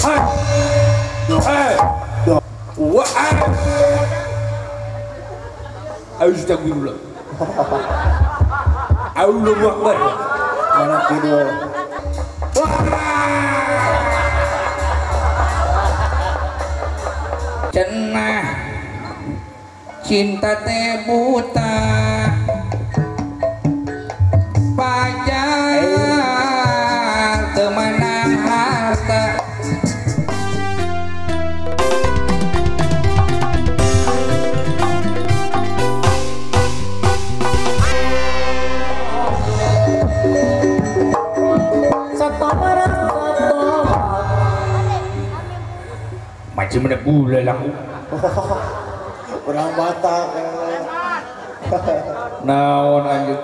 Hai. Hai. Wah. Astagfirullah. Allahu Akbar. Mana kidul. Cenah cinta teh buta pacar temenang harta. Macam mana pula laku orang Batak naon anjir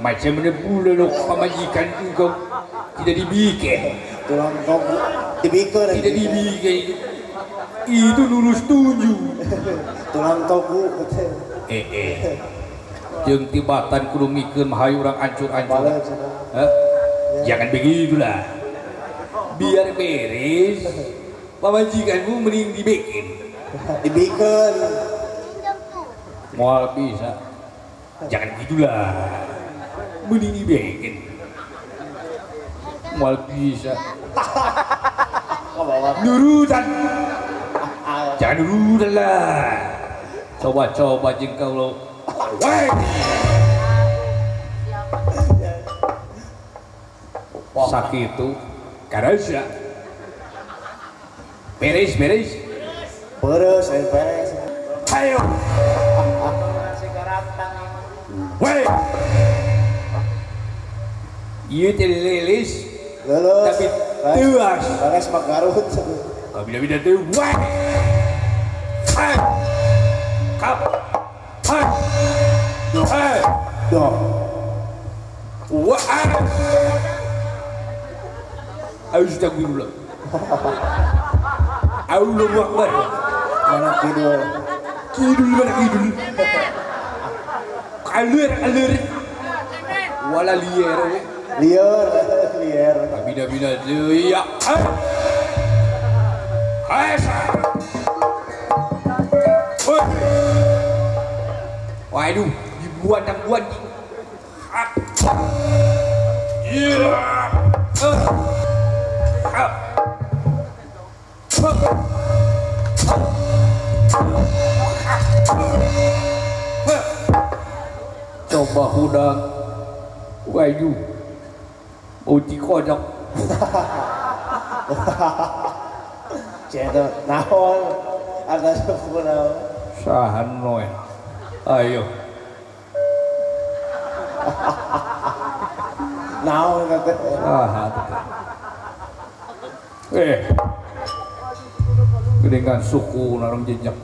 macam mana pula lo pamajikan engkau tidak dibikin tulang kau dibikin tidak dibikin itu lurus tujuh tulang toku jeung tibatan kudu mikeun hayu urang ancur-ancur. Jangan begitulah, biar beres pamajikanmu mending dibikin dibikin moal bisa. Jangan gitulah, mending dibikin moal bisa. Nurutan, jangan nurutan lah. Coba-coba jeung kau lo. Sakitu karasa beres beres beres beres. Ayo weh ieu teh lelis tapi teuas beres mah Garut kabila-bila teh weh hai kap hai hai doh wah. Astagfirullah. Allahu Akbar. Mana kidul? Kidul mana kidul? Alur alur. Wala liar. Liar liar. Bina bina ya. Hai. Waduh, dibuat dan buat. Iya. Coba hudang wayu uti kodok cedo naon ada suku naon sahan noe ayo naon kata sahan gedengan suku narong jejak.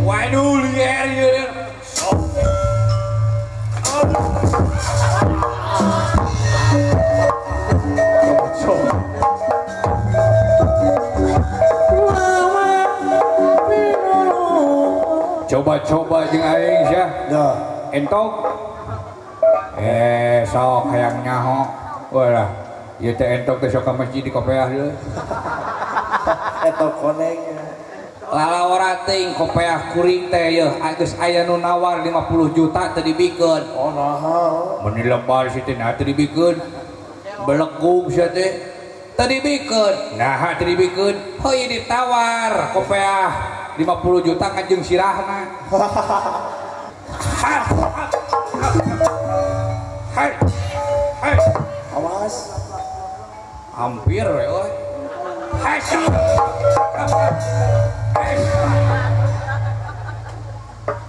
Waduh liar liar. Coba-coba jeung aing sia. Entok. Sok hayang nyaho. Walah, ieu teh entok teh sok ka masjid di kopeah deui. Entok koneng. Lalawara teuing kopeah kuring teh yeuh geus aya nu nawar 50 juta teu dibikeun. Oh naha. Mun lebar si teh nah teu dibikeun. Belegug sia teh teu dibikeun. Naha teu dibikeun? Heuy ditawar kopeah 50 juta kanjeng sirahna. Hai. Hai. Awas. Hampir we euy. Hai.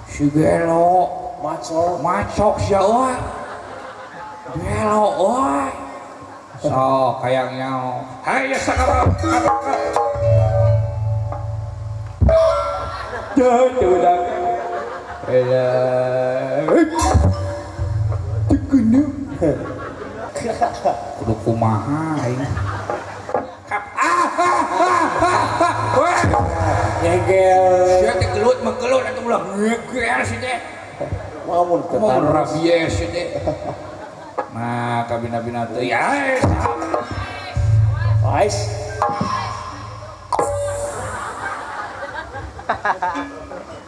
Si gelo macok macok sia euy. Gelo euy. Sok hayang nyaho. Hai sakarap. Duh, udah. Tekunu. Kudu kumaha aing. Ngegel. Sia teh gelut mah gelut atuh ulah ngegel si teh. Mun rabies si teh. Nah, kabina-bina teu ya. Ais.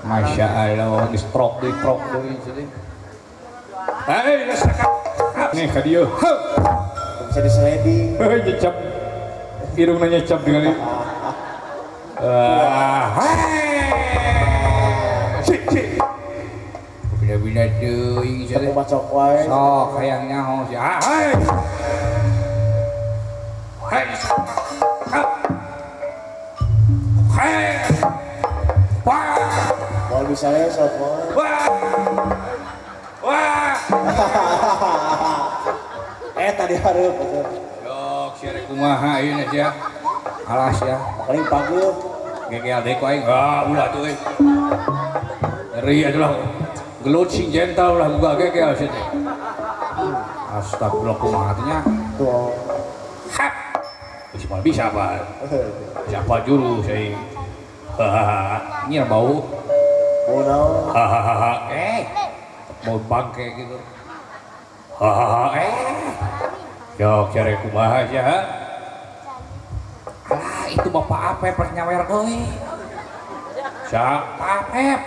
Masya Allah, di stroke deui jadi. Hei, geus nih ka dieu. Bisa diseleding. Heuh, nyecap. Irungna nyecap dengan Sik, sik. Bina-bina teuing sia teh. Bacok wae. Sok hayang nyaho sia. Hei. Hei. Hei. Wah. Kalau bisa lesot, wah. Wah. Tadi hareup atuh. Yok, sia rek kumaha ieu sia. Alas ya. Paling paguh. Gegel deui ku aing. Ah, ulah tuh euy. Ngeri atuh lah. Gelut sing gentle lah boga gegel sia teh. Astagfirullah kumaha teh nya. Tuh. Hap. Geus moal bisa apa? Siapa jurus aing. Hahaha, nyir bau. Bau naon? Hahaha. Bau bangke gitu. Hahaha. Yok, cari kumaha sia. Alah, itu Bapak Apep rek nyawer deui. Siapa Apep?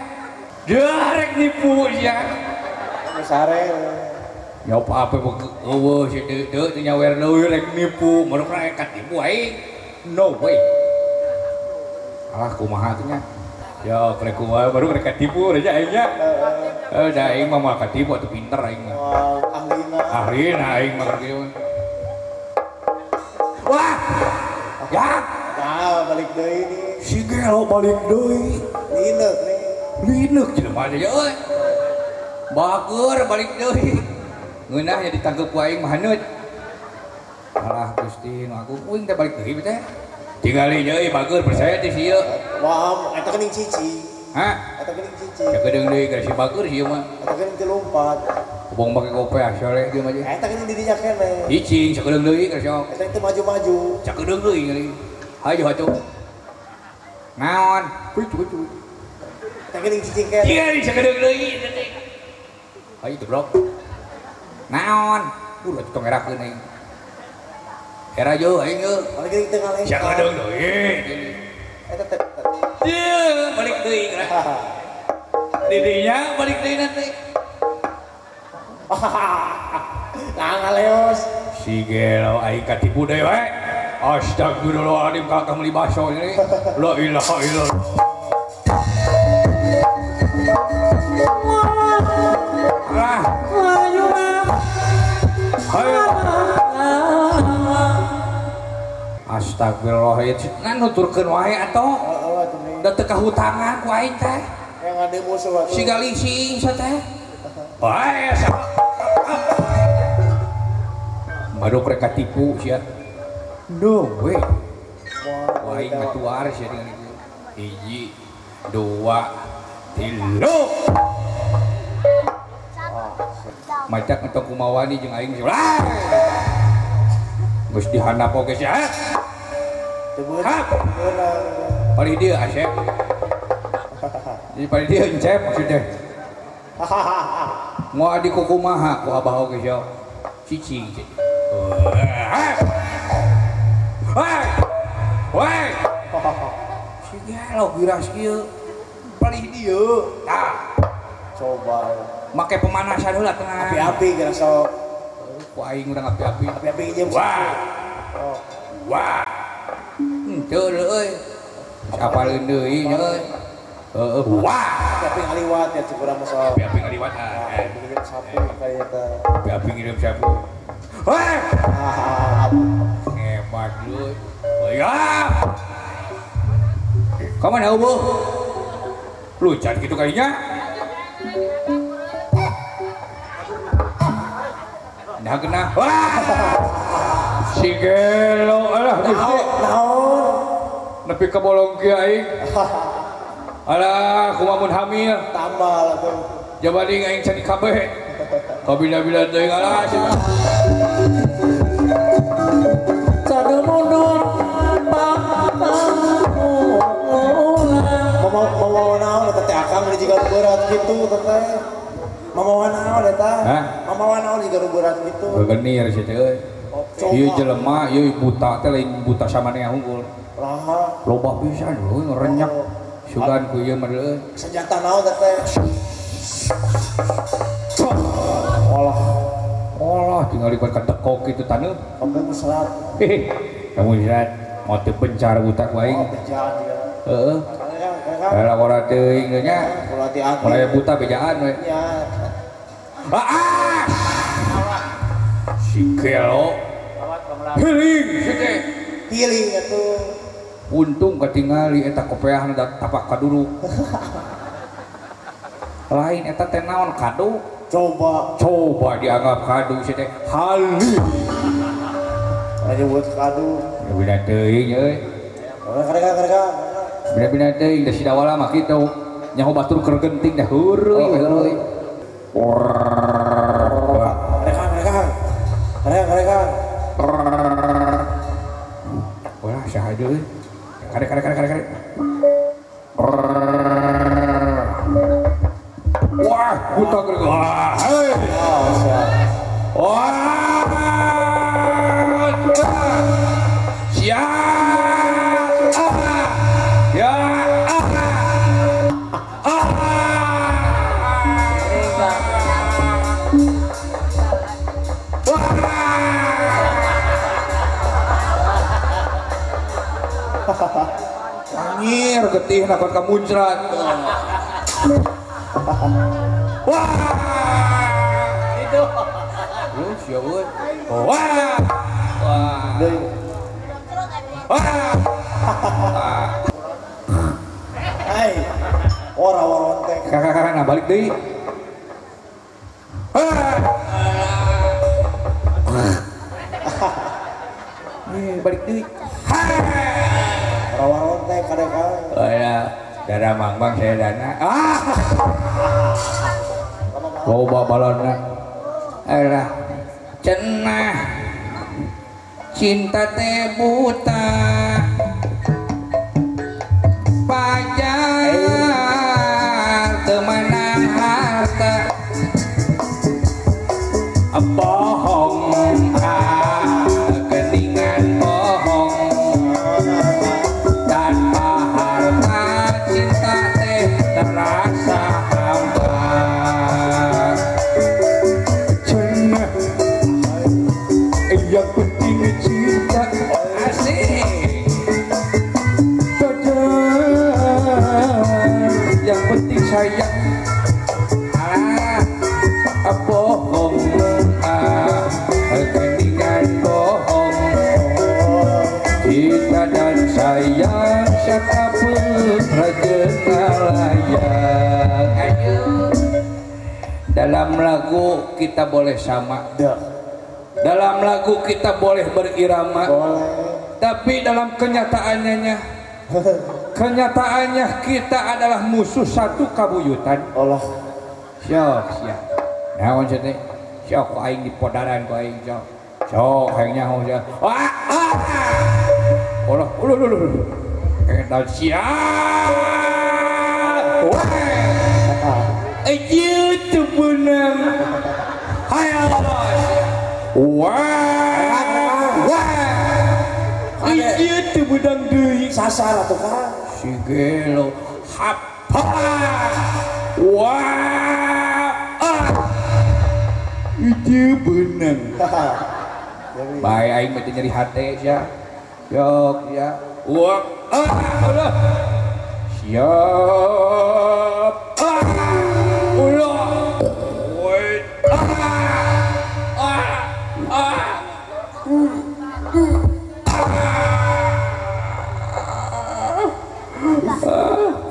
Derek nipu sia. Sare. Ya Pak Apep eueuh sia teu teu nyawer deui rek nipu, maruk rek katipu aing. No way. Alah kumaha teh nya. Yo rek kumaha baru rek katipu aja aing nya. Da aing mah moal katipu atuh pinter aing mah. Ahlina. Ahlina aing mah kieu. Wah. Ya. Nah, balik deui nih. Si gelo balik deui. Lineuk nih. Lineuk jelema teh euy. Bager balik deui. Ngeunah nya ditangkep ku aing mah haneut. Alah Gusti nu agung uing teh balik deui teh. Tingali deui bager percaya teh si ieu. Wah, eta geuning cici. Hah? Eta geuning cici. Ya geudeung deui ka si bager ieu mah. Eta geuning teu lompat. Bong make kope asoleh ieu mah. Eta geuning di dinya keneh. Cicing sakedeung deui ka sok. Eta teu maju-maju. Sakedeung deui ngeri. Hayu atuh. Naon? Kuy cuy cuy. Eta geuning cicing keneh. Iya, sakedeung deui teh. Hayu goblok. Naon? Ulah tong erakeun aing. Era jauh aing euy. Balik deui teu ngalengkah. Sakedeung deui. Eta teh. Ieu balik deui geura. Didinya balik deui nanti. Nah ngaleos. Si gelo aing katipu deui we. Astagfirullahaladzim kakak meuli baso ini. La ilaha illallah. Ah. Hayo. Astagfirullahaladzim. Ngan nuturkeun wae atuh. Heeh atuh nih. Da teu kahutangan ku aing teh. Yang ngade musuh atuh. Siga lising sia teh. Wae baru mereka tipu sia. No way. Wah, aing matuar sia dengan itu. 1, 2, 3. Macak entong kumawani jeung aing sia. Geus dihandap oge sia. Hap. Palih dieu Asep. Jadi palih dieu Encep maksudnya. Moal dikukumaha ku abah oge sia. Cicing. Woi. Woi. Si gelo giras kieu. Palih dieu. Tah. Coba. Make pemanasan heula tenang. Api-api geura sok. Ku aing urang api-api. Api-api jeung. Wah. Oh. Wah. Henteu euy. Apaleun deui nya euy. Heeh, wah. Api-api ngaliwat ya cuk urang mah sok. Api-api ngaliwat. Api ngirim sapu kaya eta. Api-api ngirim sapu. Wah. Hebat lu. Ya. Kamu mana eueuh? Lu jangan gitu kayaknya. Nah kena. Wah. Si gelo alah Gusti. Naon? Nepi ka bolong kieu aing. Alah kumaha mun hamil. Tambal atuh. Jabading aing can kabeh. Kabila-bila teuing alah sia. Cadu mundur mamawa naon eta teh akang di jiga berat kitu teh. Mamawa naon eta? Hah? Mamawa naon jiga berat gitu. Gegenir sih teh euy. Ieu jelema ieu buta teh lain buta samaneh unggul. Laha. Loba pisan euy ngerenyak. Sugan ku ieu mah euy. Senjata naon teh? Olah. Olah tinggal dikuat ka tekok kitu taneuh. Kamu serat. Kamu serat. Mau teu bencar buta ku aing. Oh, bencar juga. Heeh. Lah ora teuing nya. Mulai buta bejaan we. Nya. Ah! Si gelo. Healing si teh. Healing atuh. Untung katingali eta kopeahna tapak kaduruk. Lain eta teh naon kado? Coba. Coba dianggap kado si teh. Haling. Nyebut kado. Bina teuing euy. Kareka. Bina-bina teuing da si dawala mah kitu. Nyaho batur keur genting dah heureui heureui. Mereka. Wah, saha deui? Kare. Wah, buta keur. Wah, hei. Wah. Siap. Ya. Anjir getih nakon kamuncrat. Wah. Itu. Lu sia euy. Wah. Wah. Wah. Hai. Ora warontek. Kakak nah balik deui. Balik deui. Ora warontek kadek-kadek. Oh ya, dana mang-mang saya dana. Ah. Loba balonna. Alah. Cenah. Cinta teh buta. Pacar teu meunang harta. Bohong ah, keningan bohong. Tanpa harta cinta teh terasa hampa. Cenah yang penting cinta asik. Yang penting sayang. Ah, bohong ah, keningan bohong. Cinta dan sayang siapa pun raja layak. Ayo. Dalam lagu kita boleh sama. Dalam lagu kita boleh berirama. Boleh. Tapi dalam kenyataannya, kenyataannya kita adalah musuh satu kabuyutan. Allah. Syok sia. Naon sia teh? Syok ku aing dipodaran ku aing syok. Syok hayang nyaho sia. Wah. Ah. Allah, uluh uluh. Eta sia. Wah. Ieu teu beunang. Hayang wah. Wah. Ieu teu beunang deui. Sasar atuh Kang. Si gelo hapa. Wah. Ah. Ieu beunang. Bae aing mah teu nyeri hate sia. Yok ya. Wah. Ah. Ulah. Siap. Ah. Ulah. Wait. Ah. Ah. Ah.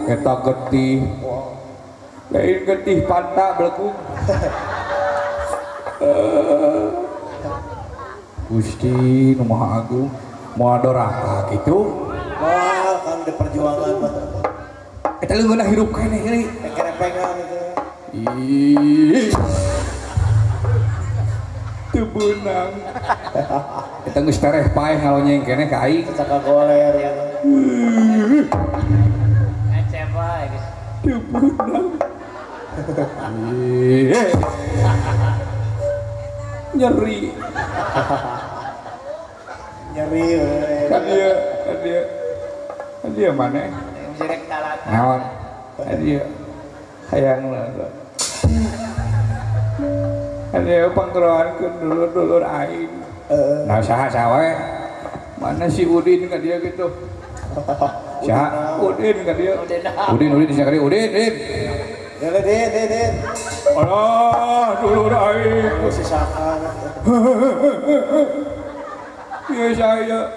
Eta getih. Lain getih pantak belekung. Gusti nu Maha Agung moal doraka kitu. Moal kan di perjuangan mah. Eta leungeunna hirup keneh euy. Kerepengan itu. Ih. Teu beunang. Eta geus tereh paeh ngalonyeng keneh ka aing. Cacaka goler ya. Ecep wae geus. Teu beunang. Nyeri. Nyeri. Kan dia, kan dia. Kan dia mana? Naon? Kan dia. Hayang lah. Kan dia pangkeroankeun dulur-dulur aing. Nah saha saha we? Mana si Udin ka dia gitu. Saha? Udin ka dia. Udin Udin di Udin, Udin. Din, din, din. Alah, dulur aing. Si Saka. Iya saya.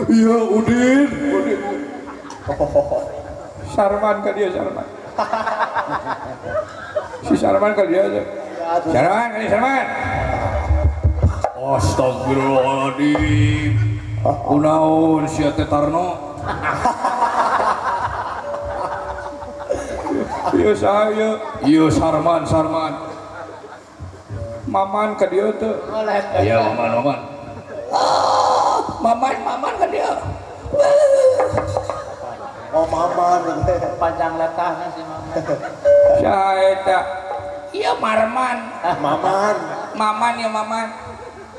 Iya Udin, Udin. Sarman ka dia, Sarman. Si Sarman ka dia aja. Sarman, ka dia Sarman. Astagfirullahaladzim. Kunaon sia teh Tarno. Iya saya, iya Sarman, Sarman. Maman ka dia tuh. Iya Maman, Maman. Maman, Maman ka dia. Oh Maman, panjang letahna si Maman. Saya iya Marman. Maman. Maman ya Maman.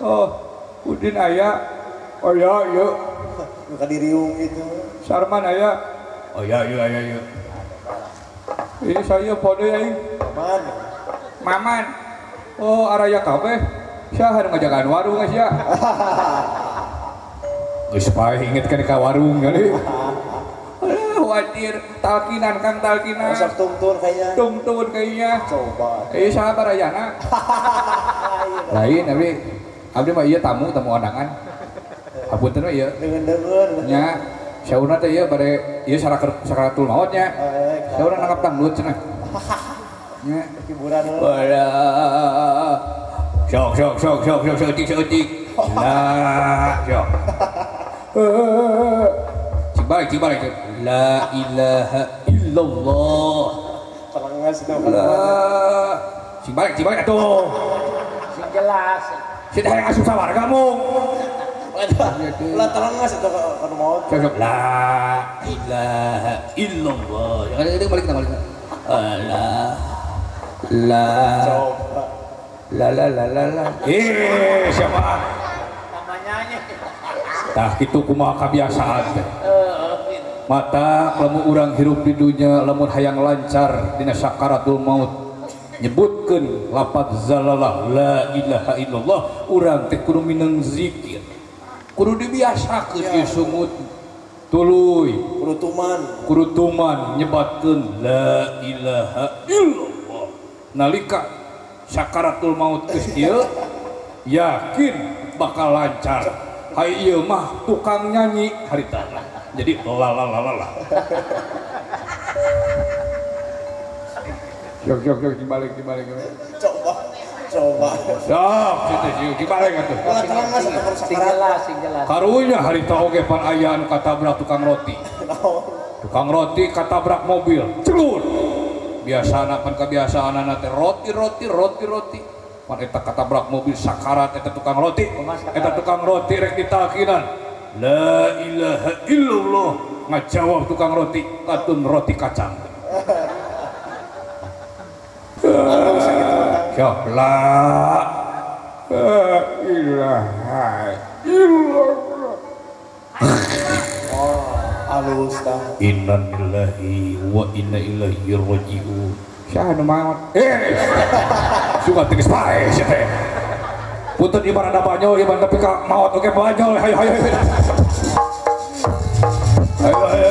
Oh, Udin aya. Oh iya, iya. Ka diriung itu. Sarman aya. Oh iya, iya, iya, iya. Ini saya pode aing. Maman. Maman. Oh, araya kabeh. Saha nu ngajagaan warung sia. Geus paeh inget ka warung kali. Alah, wadir talkinan Kang talkinan. Sok tungtun kayaknya. Tungtun kayaknya. Coba. Eh saha barayana? Lain abdi. Abdi mah ieu tamu, tamu undangan. Hapunten we ieu. Deungeun-deungeun. Nya. Saurna teh ieu bade ieu sakaratul maut nya. Saurna nangkap dangdut cenah. Nya hiburan. Walah. Sok sok sok sok sok seutik seutik. La sok. Cik balik cik balik. La ilaha illallah. Telengas itu. La. Cik balik atuh. Sing jelas. Sing hayang asup sawarga mung. Lah telengas itu kan maut. La ilaha illallah. Jangan balik balik. La la la la la la la. Eh siapa? Namanya nya. Tah kitu kumaha kabiasaan teh. Mata lamun urang hirup di dunya lamun hayang lancar dina sakaratul maut nyebutkeun lafaz zalalah la ilaha illallah urang teh kudu mineng zikir. Kudu dibiasakeun ieu sungut tuluy kurutuman kurutuman nyebatkeun la ilaha illallah nalika sakaratul maut geus ieu yakin bakal lancar. Hai ieu mah tukang nyanyi harita jadi la la la la la. Jok jok jok dibalik dibalik. Coba coba. Sok situ dibalik atuh. Sing jelas, sing jelas. Karunya harita oge pan aya anu katabrak tukang roti. Tukang roti katabrak mobil. Celur. Biasana pan kebiasaanana teh roti roti roti roti. Pan eta katabrak mobil sakarat eta tukang roti. Eta tukang roti rek ditalkinan. La ilaha illallah. Ngajawab tukang roti katun roti kacang. Sok la ilaha illallah. Oh, alus tah. Inna lillahi wa inna ilaihi raji'un. Saha nu maot? Eh. Suka teh geus paeh sia teh. Punten ieu barada banyol ieu tapi ka maot oge banyol. Hayo hayo. Hayo hayo.